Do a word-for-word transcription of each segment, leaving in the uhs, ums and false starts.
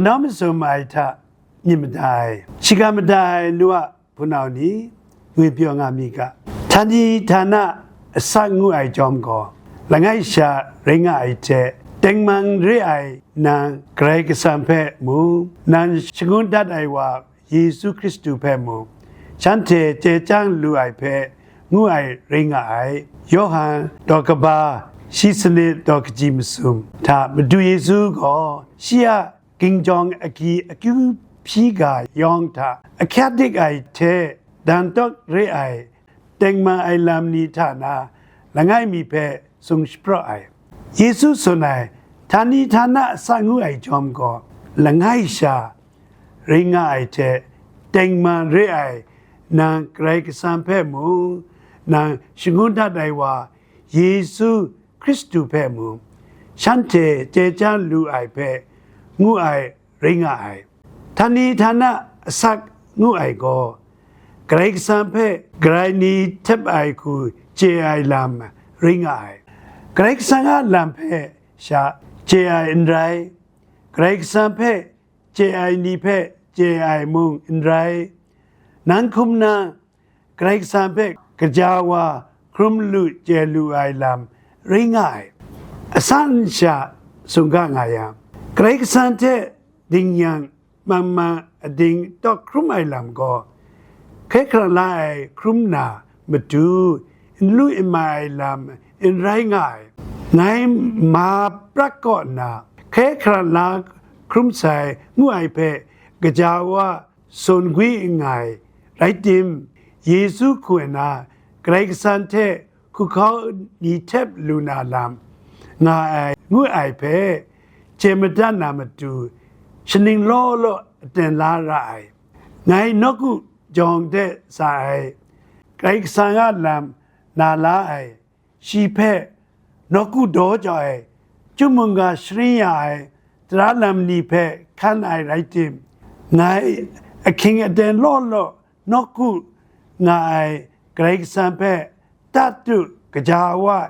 Nawm masum ai hta myit mada ai, shiga mada ai nu a hpunau ni, ngwipyaw nga mi ga. Htani htana asak ngu ai chyawm gaw, langai sha rai nga ai hte, tengman re ai nang Karai Kasang hpe mu, nang shangun dat ai wa Yesu Hkristu hpe mu, shanhte chye chyang lu ai hpe ngu ai rai nga ai. Yawhan daw kaba shi sanit daw kaji masum hta Madu Yesu gaw shi a ginjawng agyi akyu hpyi ga yawng hta ahkyak dik ai hte, dan tawk re ai tengman ai lam ni hta na langai mi hpe tsun shapraw ai. Yesu tsun ai, htani htana asak ngu ai chyawm gaw, langai sha rai nga ai hte, tengman re ai nang Karai Kasang hpe mu, nang shangun dat ai wa Yesu Hkristu hpe mu, shanhte chye chyang lu ai hpe ngu ai rai nga ai. Htani htana asak ngu ai gaw, Karai Kasang hpe garai ni htep ai hku chye ai lam rai nga ai. Karai Kasang a lam hpe sha chye ai n rai, Karai Kasang hpe chye ai ni hpe chye ai mung n rai. Nang hkum na Karai Kasang hpe gaja wa hkrum lu chye lu ai lam rai nga ai. Asak nsha sungga nga yang, Karai Kasang hte dingyang mang mang ading tawk hkrum ai lam gaw, hkye hkrang la ai hkrum na matu, n lu n mai ai lam n rai nga ai. Ngai ma prat kaw nna, hkye hkrang la hkrum sai ngu ai hpe gaja wa sawn gwi nngai rai tim, Yesu hku nna Karai Kasang hte hku hkau ni htep lu na lam nga ai ngu ai hpe chye madat na matu, shaning law law aten la ra ai. Ngai nawku jawng de sa ai, Karai Kasang a lam na la ai, shi hpe nawku daw jau ai, chyum mungga sharin ya ai, tara lam ni hpe hkan ai rai tim, ngai ahkying aten law law nawku nga ai Karai Kasang hpe tatu gaja wa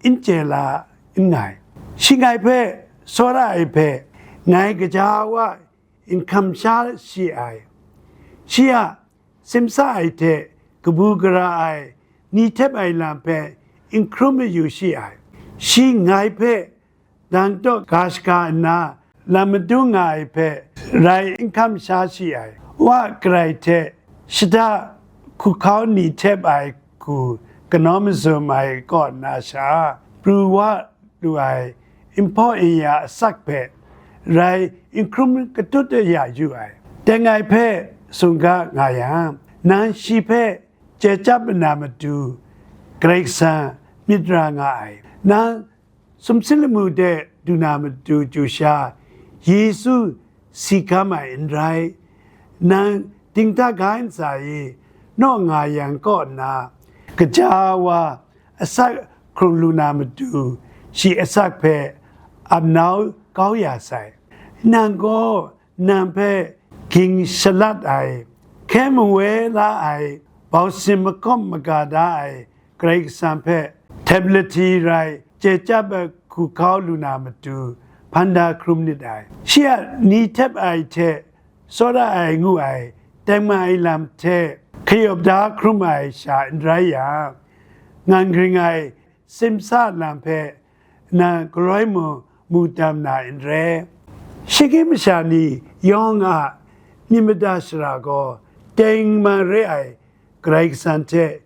n chye la nngai. Shi ngai hpe tsawra ai hpe ngai gaja wa n hkam sha shi ai. Shi a simsa ai hte kabu gara ai ni htep ai lam hpe n hkrum mayu shi ai. Shi ngai hpe dan tawk ga shaga nna lam madung nga ai hpe rai n hkam sha shi ai. Wa garai hte shada hku hkau ni htep ai hku kanawn mazum ai kaw na sha, pru wa lu ai nhpaw nya asak hpe rai n hkrum katut ya yu ai. Teng ai hpe sungga nga yang, nang shi hpe chye chyap na matu Karai Kasang myit ra nga ai. Nang sumsing lamu de du na matu chyu sha, Yesu si hkam ai n rai, nang dingta ga ntsa e naw nga yang kaw nna, gaja wa asak hkrung lu na matu, shi asak hpe ap nau kau ya sai. Nang gaw nang hpe ging shalat ai, hkye mawe la ai, bausin makawp maga da ai Karai Kasang hpe htep lahti rai chye chyap ai hku hkau lu na matu, hpan da hkrum nit ai. Shi a ni htep ai hte tsawra ai ngu ai tengman ai lam hte hkayawp da hkrum ai sha n rai yang, ngan gring ai simsa lam hpe nang galoi mung mu tam na n re. Shinggyim masha ni yawng a myit mada shara gaw tengman re ai Karai Kasang hte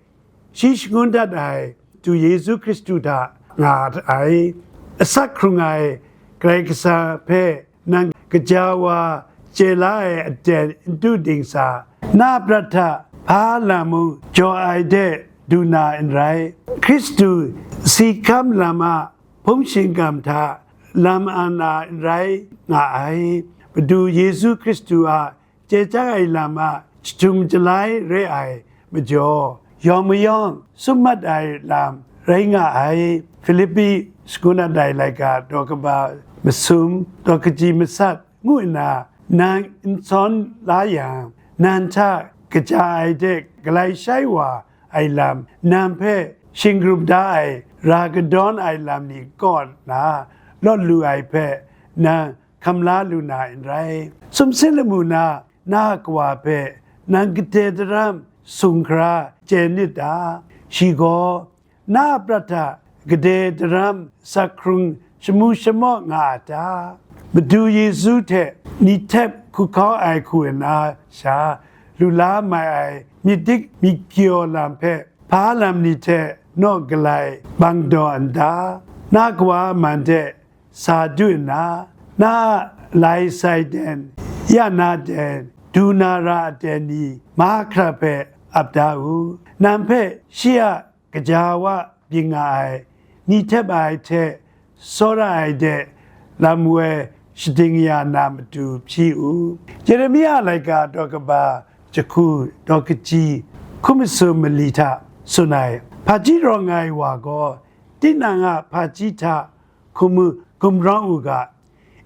shi shangun dat ai matu Yesu Hkristu hta nga ai. Asak hkrung ai Karai Kasang hpe nang gaja wa chye la ai aten n du dingsa, na prat hta hpa lam mung jaw ai de du na n rai. Hkristu si hkam lam a hpung shingkam hta lam an na n rai nga ai. Madu Yesu Hkristu a chye chyang ai lam a jahtum jalai re ai majaw, yawng mayawng tsun mat ai lam rai nga ai. Filipi shangun dat ai laika daw kaba masum, daw kaji masat ngu nna nang n sawn la yang, nang hta kaja ai de galai shai wa ai lam, nang hpe shinggrum da ai ra kadawn ai lam ni kaw na lawt lu ai hpe, nang hkam la lu na n rai. Sumsing lamu na, na a kawa hpe nang gade daram sung hkra chye nit ta? Shi gaw, na a prat hta gade daram sak hkrung shamu shamaw nga a ta? Madu Yesu hte ni htep hku hkau ai hku nna sha, lu la mai ai myit dik myit kyaw lam hpe hpa lam ni hte naw galai bang daw n ta? Na kawa a man hte sa du nna, na a lai sai den, ya na den, du na ra a den ni mahkra hpe ap da u. Nang hpe shi a gaja wa byin nga ai, ni htep ai hte tsawra ai de lam woi shading ya na matu hpyi u. Yeremia laika daw kaba jahku daw kaji hku masum mali hta tsun ai, hpaji rawng ai wa gaw, tinang a hpaji hta hkum gumrawng u ga,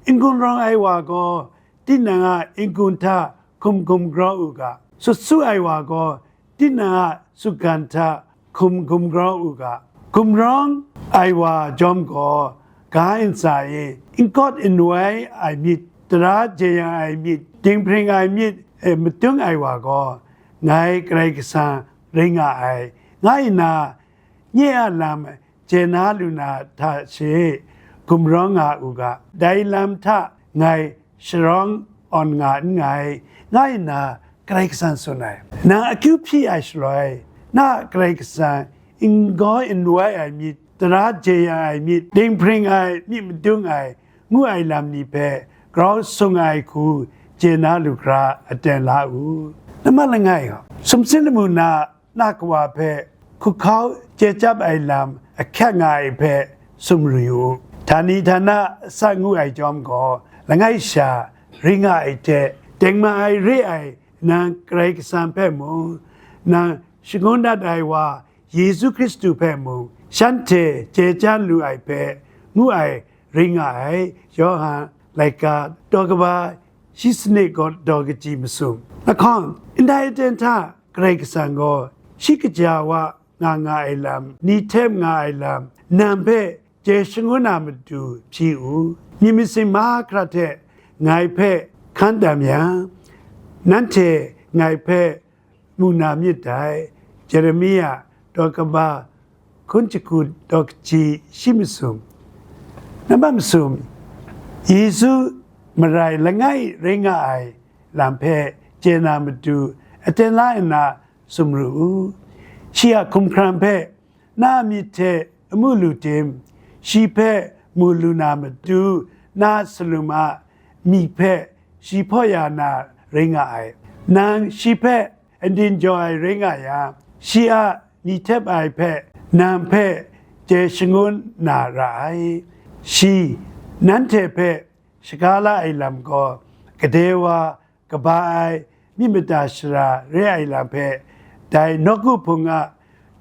n-gun rawng ai wa gaw, tinang a n-gun hta hkum gumrawng u ga, sut su ai wa gaw, tinang a sutgan hta hkum gumrawng u ga. Gumrawng ai wa jawm gaw, ga ntsa e n kawt n wai ai myit, tara jeyang ai myit, dinghpring ai myit e madung ai wa gaw, ngai Karai Kasang rai nga ai, nga nna, nye a lam chye na lu na hta she gumrawng nga u ga, dai lam hta ngai sharawng awn nga nngai, nga nna Karai Kasang tsun ai. Nang akyu hpyi ai shaloi, na a Karai Kasang n-gaw n-wai ai myit, tara jeyang ai myit, dinghpring ai myit madung ai, ngu ai lam ni hpe grau sung ai hku chye na lu hkra aten la u. Nambat langai gaw, sumsing lamu na na kawa hpe hku hkau chye chyap ai lam ahkyak nga ai hpe sumru yu u. Htani htana asak ngu ai chyawm gaw, langai sha rai nga ai hte, tengman ai re ai nang Karai Kasang hpe mung, nang shangun dat ai wa Yesu Hkristu hpe mung, shanhte chye chyam lu ai hpe ngu ai rai nga ai. Yawhan laika daw kaba shi sanit gaw daw kaji masum. Lahkawng, ndai aten hta Karai Kasang gaw shi kaja wa nga nga ai lam, ni htep nga ai lam, nang hpe chye shangun na matu hpyi u. Myit masin mahkra hte ngai hpe hkan tam yang, nanhte ngai hpe mu na myit dai. Jeremia daw kaba hkun jahku daw kaji shi masum. Nambat masum, Yesu marai langai rai nga ai lam hpe chye na matu aten la nna sumru u. Shi a hkumhkrang hpe na a myit hte amu lu tim? Shi hpe mu lu na matu na salum a myi hpe shi hpaw ya na rai nga ai. Nang shi hpe anin jaw ai rai nga yang, shi a ni htep ai hpe nang hpe chye shangun na ra ai. Shi nanhte hpe shaga la ai lam gaw, gade wa kaba ai myit mada shara re ai lam hpe, dai nawku hpung a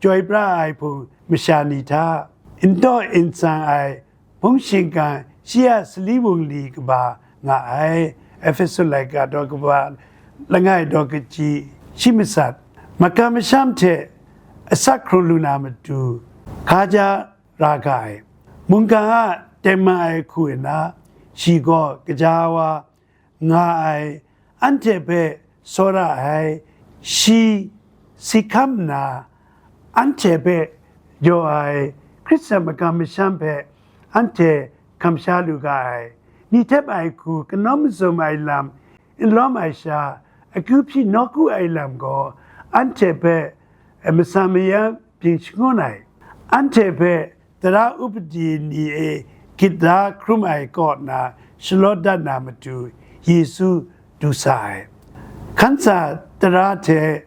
chyoi pra ai hpung masha ni hta, n taw n tsang ai hpung shingkang shi a sali wungli kaba nga ai. Efesu laika daw kaba langai daw kaji shi masat, makam masham hte asak hkrung lu na matu, hka ja ra ga ai. Mungkan a tengman ai hku nna, shi gaw gaja wa nga ai, anhte hpe tsawra ai, shi si hkam nna, anhte hpe jaw ai, Hkristu a makam masham hpe anhte hkam sha lu ga ai, ni htep ai hku kanawm mazum ai lam n lawm ai sha, akyu hpyi nawku ai lam gaw, anhte hpe matsan mayam byin shangun ai, anhte hpe tara upadi ni e gyit da hkrum ai kaw na shalawt dat na matu Yesu du sa ai. Hkan tsa tara hte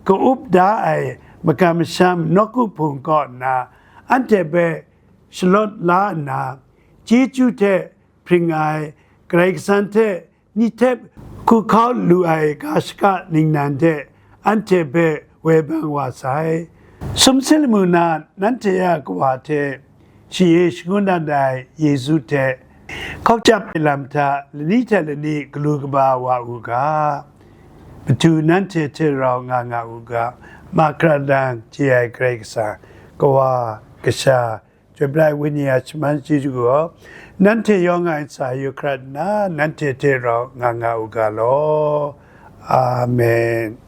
ka-up da ai makam masham nawku hpung kaw na anhte hpe shalawt la nna, chyeju hte hpring ai, Karai Kasang hte ni htep hku hkau lu ai ga shaka ningnan hte anhte hpe woi bang wa sai. Sumsing lamu na nanhte a kawa hte shi e shangun dat ai Yesu hte hkau chyap ai lam hta lani hte lani galu kaba wa u ga, matu nanhte hte rau nga nga u ga, mahkra dang chye ai Karai Kasang, Kawa, Kasha, Shabrai Wenyi a shaman chyeju gaw, nanhte yawng a ntsa yu hkrat nna, nanhte hte rau nga nga u ga law. Amen.